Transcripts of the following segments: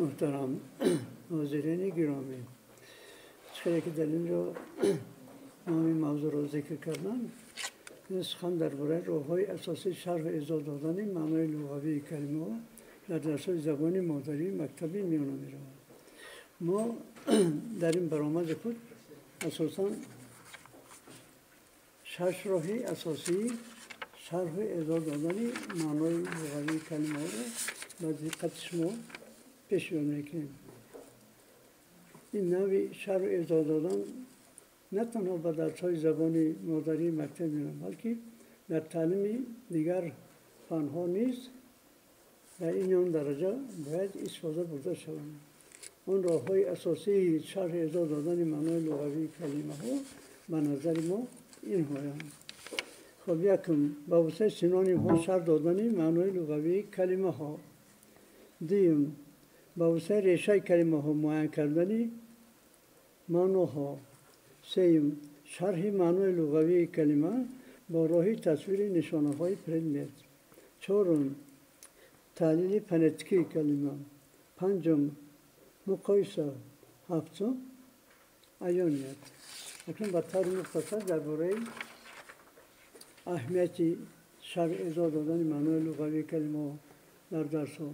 Муҳтарам, ҳозирини гиромӣ, чӣ ки дар инҷо номи мавзӯъро зикр кардам, ин сухан дар бораи роҳҳои асосии шарҳу эзоҳ додани маънои луғавии калимаҳо дар дарсҳои забони модарии мактаби миёна меравад. Мо дар ин баромади худ асосан шаш роҳи асосии шарҳу эзоҳ додани маънои луғавии калимаҳоро ба диққати шумо пешниҳод мекунем. Ин навъи шарҳу эзоҳ додан на танҳо ба дарсҳои забони модарии мактаб миёна, балки дар таълими дигар фанҳо низ дар ин он дараҷа бояд истифода бурда шаванд. Он роҳҳои асосии шарҳу эзоҳ додани маънои луғавии калимаҳо ба назари мо инҳоянд. Хоб, якум, ба воситаи синонимҳо шарҳ додани маънои луғавии калимаҳо. Дуюм, ба воситаи решаи калимаҳо муайян кардани маъноҳо. Сеюм, шарҳи маънои луғавии калима бо роҳи тасвири нишонаҳои предмет. Чорум, таҳлили фонетикии калима. Панҷум, муқоиса. Ҳафтум, аёният. Акнун ба таври мухтасар дар бораи аҳамияти шарҳ эзоҳ додани маънои луғавии калимаҳо дар дарсҳо,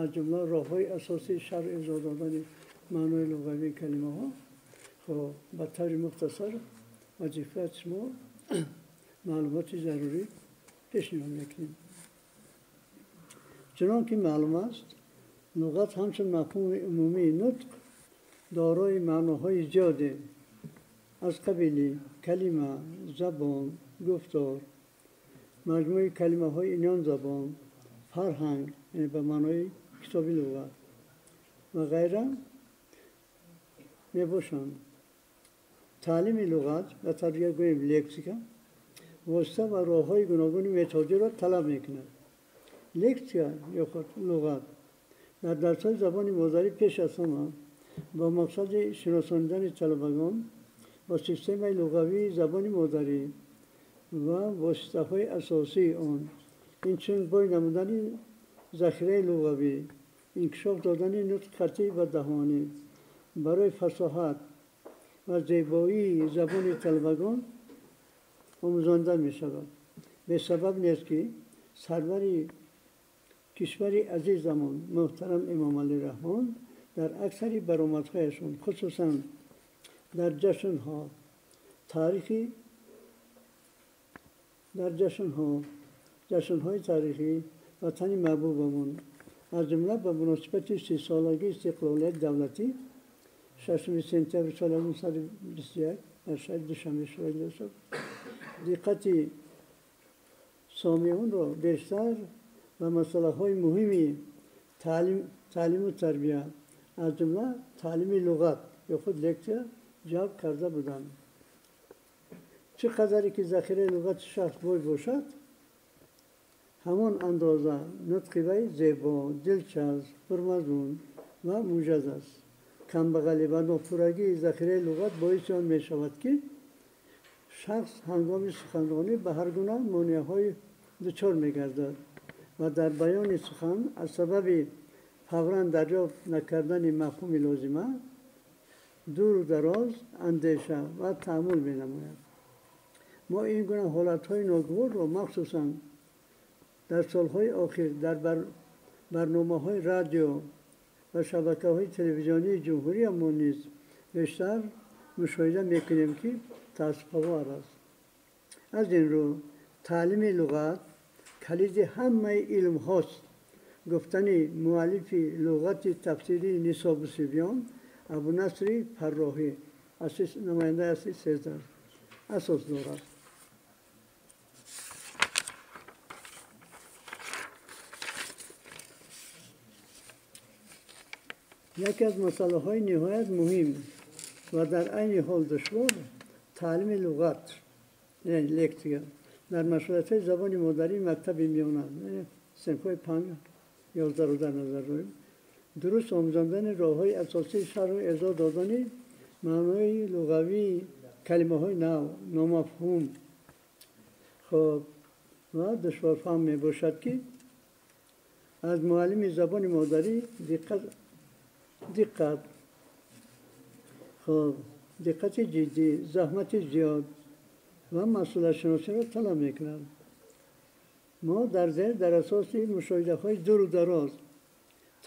аз ҷумла роҳҳои асосии шарҳ эзоҳ додани маънои луғавии калимаҳо, хоб, ба таври мухтасар вазифаи шумо маълумоти зарурӣ пешниҳод мекунем. Чунон ки маълум аст, луғат ҳамчун мафҳуми умумии нутқ дорои маъноҳои зиёде аз қабили калима, забон, гуфтор, маҷмӯи калимаҳои инён забон, фарҳанг, яъне ба маънои китоби луғат ва ғайра мебошанд. Таълими луғат ва тарбия гӯем лексика восита ва роҳҳои гуногуни методиро талаб мекунад. Лексика ё худ луғат дар дарсҳои забони модарӣ пеш аз ҳама бо мақсади шиносонидани талабагон бо системаи луғавии забони модарӣ ва воситаҳои асосии он, инчунин бой намудани захираи луғавӣ, инкишоф додани нутқи хаттӣ ва даҳонӣ барои фасоҳат ва зебоии забони талабагон омӯзонда мешавад. Бесабаб нест, ки сарвари кишвари азизамон муҳтарам Эмомалӣ Раҳмон дар аксари баромадҳояшон, хусусан дар ҷашнҳо, таърихи дар ҷашнҳо, ҷашнҳои таърихӣ ватани маҳбубамон, аз ҷумла ба муносибати 30-солагии истиқлолияти давлатӣ 6 сентябри соли 1921 дар шаҳри Душанбе шуроида шуд, диққати сомеъонро бештар ба масъалаҳои муҳими таълиму тарбия, аз ҷумла таълими луғат ё худ лексика ҷалб карда буданд. Чӣ қадаре ки захираи луғати шахс бой бошад, ҳамон андоза нутқи вай зебо, дилчасп, пурмазмун ва муҷаз аст. Камбағалӣ ва нопуррагии захираи луғат боиси он мешавад, ки шахс ҳангоми суханронӣ ба ҳар гуна монеаҳои дучор мегардад ва дар баёни сухан аз сабаби фавран дарёфт накардани мафҳуми лозима дуру дароз андеша ва таъммул менамояд. Мо ин гуна ҳолатҳои ногуворро махсусан дар солҳои охир дар барномаҳои радио ва шабакаҳои телевизионии ҷумҳуриямон низ бештар мушоҳида мекунем, ки таассуфовар аст. Аз ин рӯ таълими луғат калиди ҳамаи илмҳост. Гуфтани муаллифи луғати тафсирии Нисобу Сибён Абунасри Фарроҳӣ, намояндаи асри 13, асос дорад. Яке аз масъалаҳои ниҳоят муҳим ва дар айни ҳол душвор таълими луғат, яъне лексика дар машғулиятҳои забони модарии мактаби миёна, синфҳои 5 11-ро дар назар дорем, дуруст омӯзондани роҳҳои асосии шарҳу эзоҳ додани маънои луғавии калимаҳои нав, номафҳум, хоб ва душворфаҳм мебошад, ки аз муаллими забони модарӣ диққат Диққат, хуб, диққати ҷиддӣ, заҳмати зиёд ва масъулиятшиносиро талаб мекунад. Мо дар зер дар асоси мушоҳидаҳои дуру дароз,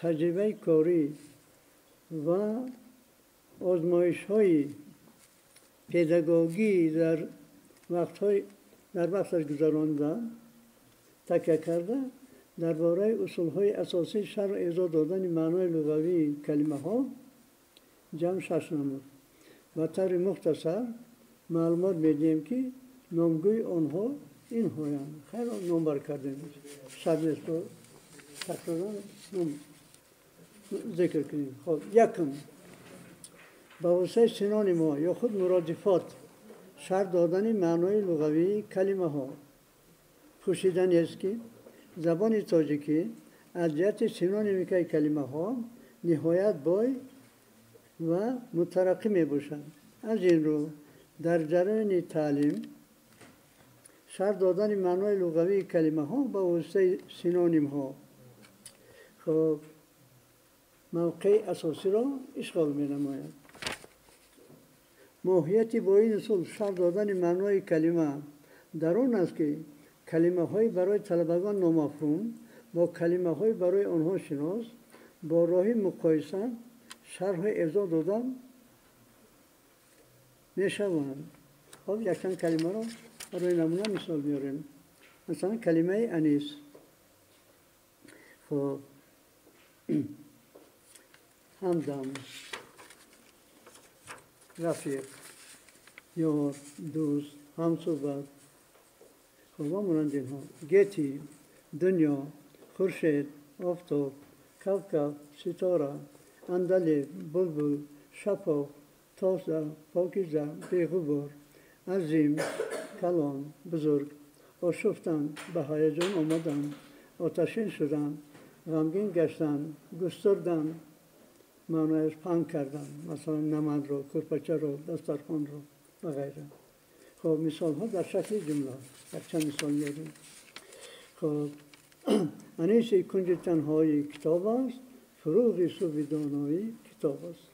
таҷрибаи корӣ ва озмоишҳои педагогӣ дар вақташ гузаронда такя карда дар бораи усулҳои асосии шарҳу эзоҳ додани маънои луғавии калимаҳо ҷамъ шаш намуд. Ба таври мухтасар маълумот медиҳем, ки номгӯи онҳо инҳоянд. Хайр, номбар кардем, шарт нест такроран ном зикр кунем. Хоб, якум: ба воситаи синонимҳо ё худ муродифот шарҳ додани маънои луғавии калимаҳо. Пӯшида нест, ки забони тоҷикӣ аз ҷиҳати синонимикаи калимаҳо ниҳоят бой ва мутараққӣ мебошад. Аз ин рӯ, дар ҷараёни таълим шарҳ додани маънои луғавии калимаҳо ба воситаи синонимҳо, хоб, мавқеи асосиро ишғол менамояд. Моҳияти бо ин усул шарҳ додани маънои калима дар он аст, ки калимаҳои барои талабагон номафҳум бо калимаҳои барои онҳо шинос бо роҳи муқоиса шарҳу эзоҳ дода мешаванд. Хоб, якчанд калимаро барои намуна мисол меорем. Масалан, калимаи анис, хоб, ҳамдам, рафиқ, ёр, дӯст, ҳамсӯҳбат, хоб, ва монанди инҳо. Гетӣ, дунё, хуршед, офтоб, кавкаб, ситора, андалеб, булбул, шапоқ, тоза, покиза, беғубор, азим, калон, бузург, ошуфтан, ба ҳаяҷон омадан, оташин шудан, ғамгин гаштан, густурдан, маънояш паҳн кардан, масалан, намадро, кӯрпачаро, дастархонро ва ғайра. Хоб, мисолҳо дар шакли ҷумла, якчанд мисол меорем. Хоб, аниси кунҷи танҳоӣ китоб аст, фурӯғи субҳи доноӣ китоб аст.